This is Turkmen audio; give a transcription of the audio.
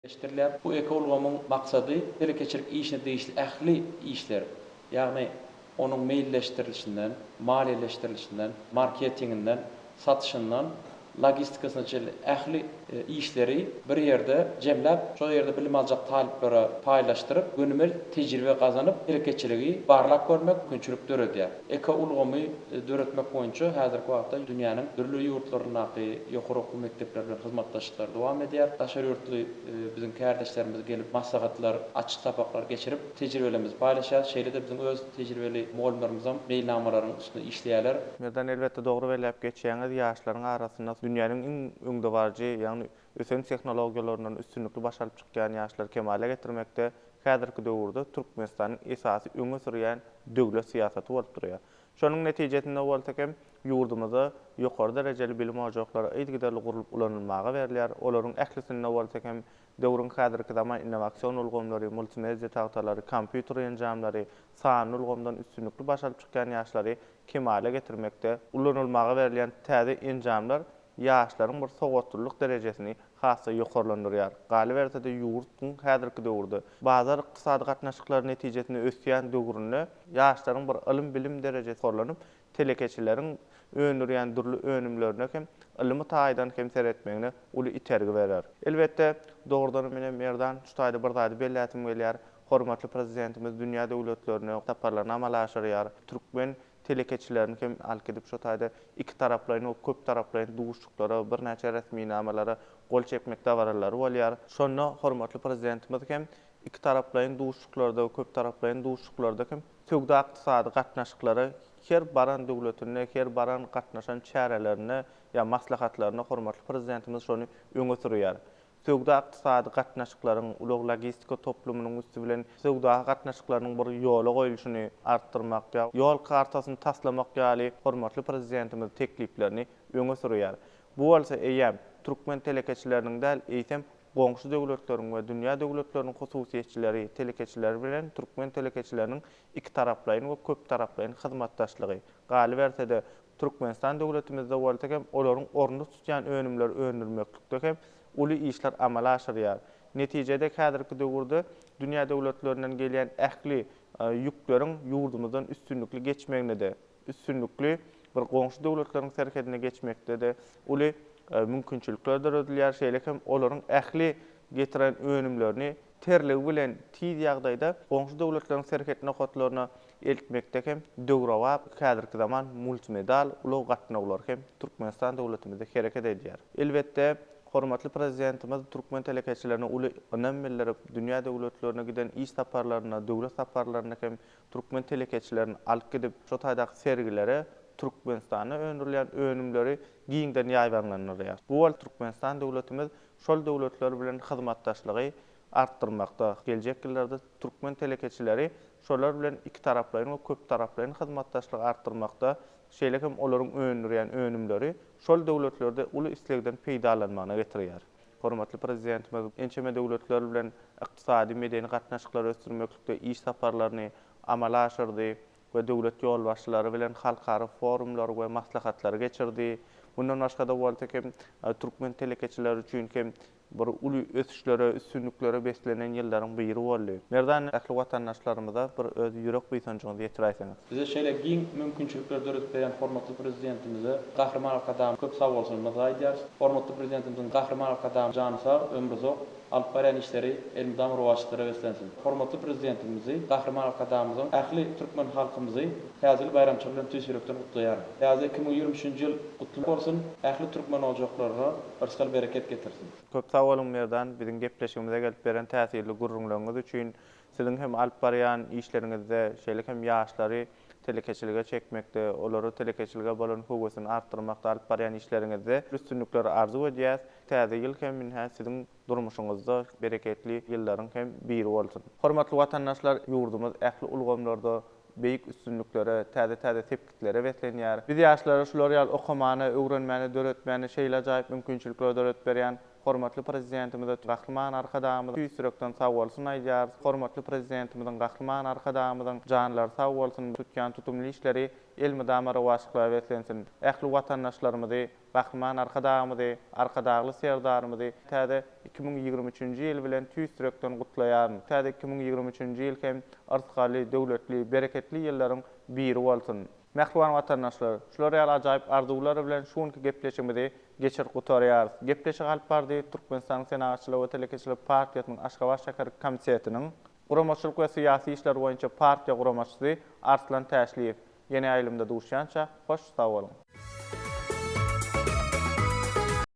Leşdirilýär. Bu ekoulgamyň maksady telekeçilik işine degişli ähli işler, ýagny onuň meýilleşdirilişinden, maliýeleşdirilişinden, marketinginden, satyşyndan logistikasyna çenli ähli işleri bir ýerde jemläp, şol ýerde bilim aljak talyplara paýlaşdyryp, gönümel tejribe gazanyp, telekeçiligi barlap görmek mümkinçilik döredýär. Ekoulgamy döretmek boýunça häzirki wagtda dünýäniň dürli ýurtlaryndaky ýokary okuw mekdepleri bilen hyzmatdaşlyklar dowam edýär. Daşary ýurtly biziň kärdeşlerimiz gelip maslahatlar, açyk sapaklar geçirip, tejribelerimizi paýlaşýarys. Şeýle-de biziň öz tejribeli mugallymlarymyzam meýilnamalaryň üstünde işleýärler. Merdan, elbetde dogry belläp geçýäňiz, ýaşlaryň arasynda dünýäniň iň öňdebaryjy, ýagny ösen tehnologiýalaryndan üstünlikli baş alyp çykýan ýaşlary kemala getirmekde häzirki döwürde Türkmenistanyň esasy öňe sürýän döwlet syýasaty bolup durýar. Şonuň netijesinde bolsa hem ýurdumyzda ýokary derejeli bilim ojaklary yzygiderli gurlup ulanylmaga berilýär. Olaryň ählisinde bolsa hem döwrüň häzirki zaman innowasion ulgamlary, multimedia tagtalary, kompýuter enjamlary, sanly ulgamdan üstünlikli baş alyp çykýan ýaşlary kemala getirmekde ulanylmaga berilýän täze enjamlar ýaşlaryň bir sowatlylyk derejesini has-da ýokarlandyrýar. Galyberse-de, ýurduň häzirki döwürde, bazar ykdysady gatnaşyklary netijesinde ösýän döwründe ýaşlaryň bir ylym-bilim derejesi ýokarlanyp, telekeçileriň öndürýän dürli önümlerine hem ylmy taýdan hem seretmegine uly itergi berer. Elbetde, dogrudanam ine, Merdan, şu taýda bir zady belläsim gelýär. Hormatly Prezidentimiz dünýä döwletlerine saparlaryny amala aşyrýar. Türkmen telekeçilerini hem alyp gidip şo taýda ikitaraplaýyn we köptaraplaýyn duşuşyklara, birnäçe resminamalara gol çekmek dabaralary bolýar. Şonda hormatly Prezidentimiz hem ikitaraplaýyn duşuşyklarda we köptaraplaýyn duşuşyklarda hem söwda-ykdysady gatnaşyklary her baran döwletinde, her baran gatnaşan çärelerinde ýa maslahatlarynda hormatly Prezidentimiz şony öňe sürýär. Söwda-ykdysady gatnaşyklaryň, ulag-logistika toplumynyň üsti bilen söwda gatnaşyklarynyň bir ýola goýluşyny artdyrmak ýa ýol kartasyny taslamak ýaly hormatly Prezidentimiz tekliplerini öňe sürýär. Bu bolsa eýýäm türkmen telekeçileriniň däl, eýsem, goňşy döwletleriň we dünýä döwletleriniň hususyýetçileri, telekeçileri bilen türkmen telekeçileriniň ikitaraplaýyn we köptaraplaýyn hyzmatdaşlygy, galyberse-de, Türkmenistan döwletimizde bolsa hem olaryň ornuny tutýan önümleri öndürmeklikde hem uly işler amala aşyrýar. Netijede häzirki döwürde dünýä döwletlerinden gelýän ähli ýükleriň ýurdumyzdan üstünlikli geçmegine-de, üstünlikli bir goňşy döwletleriň serhedine geçmekde-de uly mümkinçilikler döredilýär. Şeýle hem olaryň ähli getiren önümlerini terligi bilen tiz ýagdaýda goňşy döwletleriň serhet nokatlaryna eltmekde hem döwrebap häzirki zaman multimedal ulag gatnawlary hem Türkmenistan döwletimizde hereket edýär. Elbetde, hormatly Prezidentimiz türkmen telekeçilerine uly ynam bildirip, dünýä döwletlerine giden iş saparlarynda, döwlet saparlarynda hem türkmen telekeçilerini alyp gidip, şo taýdaky sergilere Türkmenistanda öndürilýän önümleri giňden ýaýbaňlandyrýar. Bu bolsa Türkmenistan döwletimiz şol döwletler bilen hyzmatdaşlygy artdyrmakda, geljek ýyllarda türkmen telekeçileri şolar bilen ikitaraplaýyn we köptaraplaýyn hyzmatdaşlygy artdyrmakda, şeýle hem olaryň öndürýän önümleri şol döwletlerde uly islegden peýdalanmagyna getirýär. Hormatly Prezidentimiz ençeme döwletler bilen ykdysady, medeni gatnaşyklary ösdürmeklikde iş saparlaryny amala aşyrdy we döwlet ýolbaşçylary bilen halkara forumlary we maslahatlary geçirdi. Mundan başga-da bolsa hem türkmen telekeçileri üçin hem bir uly ösüşlere, üstünliklere beslenen ýyllaryň biri boldy. Merdan, ähli watandaşlarymyza bir öz ýürek buýsanjyňyzy ýetiräýseňiz. Bize şeýle giň mümkinçilikleri döredip berýän hormatly Prezidentimize, Gahryman Arkadagymyza köp sagbolsunymyzy aýdýarys. Hormatly Prezidentimiziň Gahryman Arkadagymyz jany sag, ömri uzak, alyp barýan işleri elmydama rowaçlyklara beslensin. Hormatly Prezidentimizi, Gahryman Arkadagymyzyň ähli türkmen halkymyzy Täze ýyl baýramçylygy bilen tüýs ýürekden gutlaýaryn. Täze 2023-nji ýyl gutly bolsun, ähli türkmen ojaklaryna yrsgal-bereket getirsin. Köp sag boluň Merdan, biziň gepleşigimize gelip beren täsirli gürrüňleriňiz üçin. Siziň hem alyp barýan işleriňizde, şeýle hem ýaşlary telekeçilige çekmekde, olary telekeçilige bolan höwesini artdyrmakda alyp barýan işleriňizde üstünlikleri arzuw edýäs. Täze ýyl hem ynha siziň durmuşyňyzda bereketli ýyllaryň hem biri bolsun. Hormatly watandaşlar, ýurdumyz ähli ulgamlarda beýik üstünliklere, täze-täze sepgitlere beslenýär. Biz ýaşlara şular ýaly okamana, öwrenmäne, döretmäne şeýle ajaýyp mümkinçilikleri döredip berýän. Hormatly Prezidentimize Gahryman Arkadagymyza tüýs ýürekden sagbolsun aýdýarys. Hormatly Prezidentimiziň Gahryman Arkadagymyzyň janlary sag bolsun, tutýan tutumly işleri elmydama rowaçlyklara beslensin. Ähli watandaşlarymyzy Gahryman Arkadagymyzy, Arkadagly Serdarymyzy täze 2023-nji ýyl bilen tüýs ýürekden gutlaýaryn. Täze 2023-nji ýyl hem yrsgally, döwletli, bereketli ýyllaryň biri bolsun! Mähriban watandaşlar, şular ýaly ajaýyp arzuwlar bilen şu günki gepleşigimizi geçirip gutarýarys. Gepleşigi alyp bardy Türkmenistanyň Senagatçylar we telekeçiler partiýasynyň Aşgabat şäher komitetiniň Guramaçylyk we syýasy işler boýunça partiýa guramaçysy Arslan Täşliýew. Ýene ýaýlymda duşýança, hoş sag boluň!